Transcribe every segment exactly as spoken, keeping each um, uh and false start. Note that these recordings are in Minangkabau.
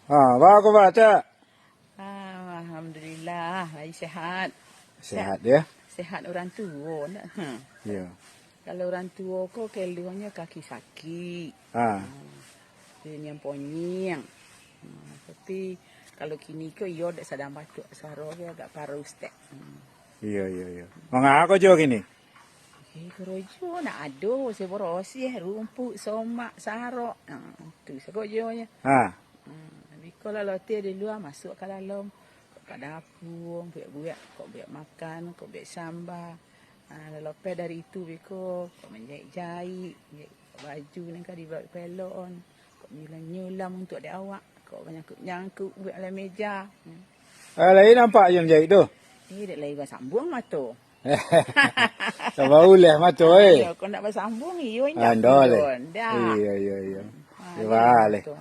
Ha, baa kabar, Cak? Ah, alhamdulillah, lai sehat. Sehat, yo? Sehat urang tuo, ndak? Ha. Iyo. Kalau urang tuo ko keluahnyo kaki sakik. Ha. Ha. Poniang-poniang. Ha, tapi kalau kini ko iyo dek sadang batuk, suaro agak parau, Ustaz. Hmm. Iyo, iyo, iyo. Manga karajo kini? Eh, karajo ndak ado, se barasiah rumpuik, somak, sarok. Ha, tu sajo karajonyo. Ha. Hmm, beko lah loteh di lua, masuak ka dalam. Kok ka dapua, buek-buek, kok buek makan, kok buek samba. Ha, lalapeh dari itu beko, kok manjaik-jaik, manjaik baju nan ka dibuek pelok on, kok nyulam-nyulam untuak dek awak, kok manyangkuk-nyangkuk buek alah meja. Hmm. Ah, lai nampak jo manjaik tu? Eh, dek lai basambuang mato. Sabau leh mato, eh. Iyo, kok ndak basambuang, iyo, indak. Ando leh. Iyo, iyo, iyo. Ah, iyo, baleh. Mato.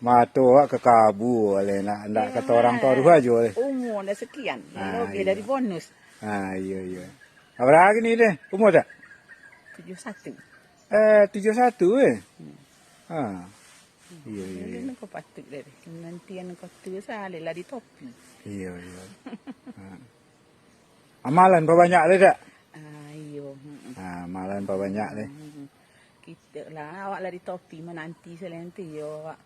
Mato awak ka kabu leh, nak, ndak kato urang taruih ajo leh. Umua ndak sekian, ah, lebih dari bonus. Ah, iyo, iyo. Bara kini deh, umua tak? Tujuh satu. Eh, tujuh satu, eh? Hmm. Ha. Iyo, iyo, iyo. Nan ko patuik deh. Nanti nan ko tu sa, lah di topi. Iyo, iyo. Ha. Amalan pabanyak deh, tak? Ah, iyo. Mm-mm. Ha, amalan pabanyak deh. Mm-mm. Kito lah, awak lah di topi mananti selain tu, yo, awak.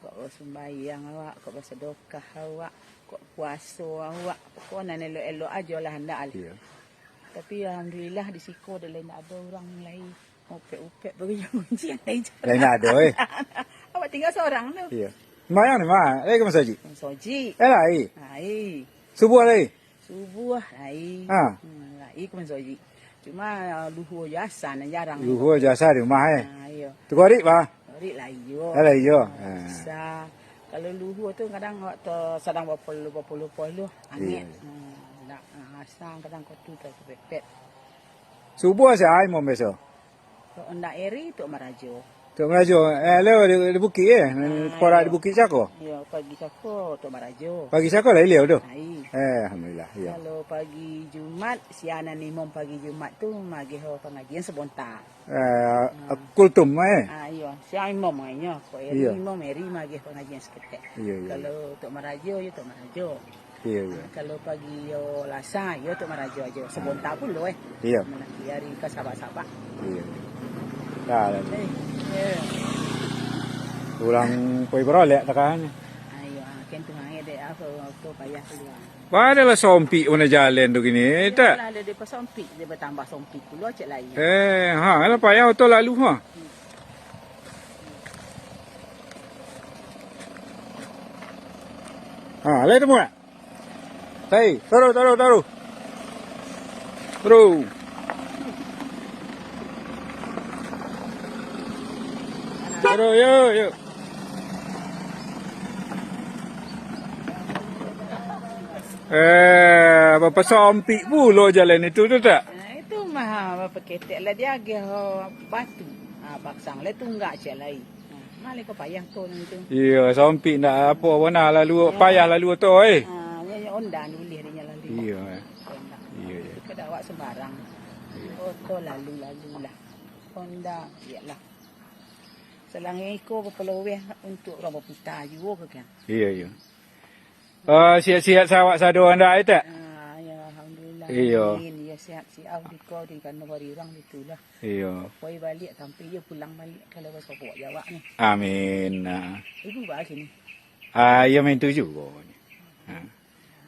Kok basumbayang awak, kok basadakah awak, kok puaso awak. Pokoknyo nan elok-elok ajo lah, ndak alih. Iyo. Tapi alhamdulillah di siko ado lai, ndak ado urang lai opek-opek bagunjiang-gunjiang lai. Lai ndak ado, eh. Awak tingga sorang tu. Iyo. Sumbayang di ma? Lai ka masajik? Masajik. Eh, lai? Lai. Subuah lai? Subuah lai. Ha. Hmm, lai ka masajik. Cuma, ah, luhua jo asa nan jarang. Luhua jo asa di rumah, eh? Ah, iyo. Tu korik, bah? Korik lai iyo. Ah, lai iyo. Ah, ah. Bisa. Kalau luhua tu kadang awak tu sadang bapolo-bapolo, angek. Iyo. Hmm, ndak, ah, asa kadang ko tu tapepet. Subuah sia imam biaso? Kok ndak eri, Tok Marajo. Tok Marajo, eh, leo di, di bukik, eh? Ah, korak iyo. Di bukik cako? Iyo, pagi cako, Tok Marajo. Pagi cako lah, ilio tu? Ai. Eh, alhamdulillah, iyo. Kalau pagi Jumat, sia nan imam pagi Jumat tu magiah pangajian sabonta. Eh, ah. Kultum, eh? Ah, iyo, sia imam inyo. Kok eri, iyo. Imam eri magiah pangajian saketek. Iyo, iyo. Kalau Tok Marajo, yo Tok Marajo. Iyo, iyo. Kalau pagi yo lasa, yo Tok Marajo ajo. Sabonta pulo, eh. Iyo. Mananti ari ka sabak-sabak. Iyo. Dah lah. Eh, iyo. Urang koi barolek takah nyo. Ayo, ah, ken tu ngai dek, ah, ko, ko payah kalua. Padalah sompik mana jalan tu kini, tak? Lah, dia, dia pasompik, dia batambah sompik pulo cek lain. Eh, ha, lah payah oto lalu, ha. Hmm. Ha, lai tamuah. Hei, taruh, taruh, taruh. Taruh. Taruh, yo, yo. Eh, bapasompik pulo jalan itu tu tak? Ah, itu mah, bapaketek lah diagiah, oh, batu. Ah, paksang lah tunggak cek lai. Maleh ko payah ko nan tu. Iyo, sompik ndak apo bana lalu, iyo. Payah lalu oto, eh. Ah, nyo, nyo onda dulih dek nyo lalu. Iyo, eh. Onda. Iyo, iyo. Kada awak sembarang. Iyo. Oto lalu, lalu lah. Onda, iyolah. Salangi iko bapaloweh untuak urang bapita juo ko kan. Iyo, iyo. Ah, sihat-sihat sawak sado anda, eh, tak? Ah, ya, alhamdulillah. Iyo. Amin. Ya, sihat-sihat di ko, di kano bari urang ditulah. Iyo. Koi baliak sampai iyo pulang baliak kalau basobok jawak ni. Amin. Nah. Ibu ba sini? Ah, iyo main tu juo. Ha.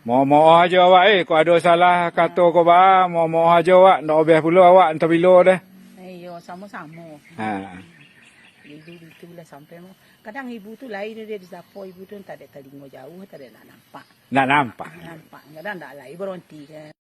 Mo-mo ajo awak, eh, kok ado salah kato ko ba, mo-mo ajo awak, ndak obeh pulo awak, entah bilo deh. Iyo, samo-samo. Ha. Ibu itulah sampai mo. Kadang ibu tu lain dia disapo, ibu tu entah dek talingo jauh, entah dek nak nampak. Nak nampak. Nampak. Kadang ndak lai baronti kan.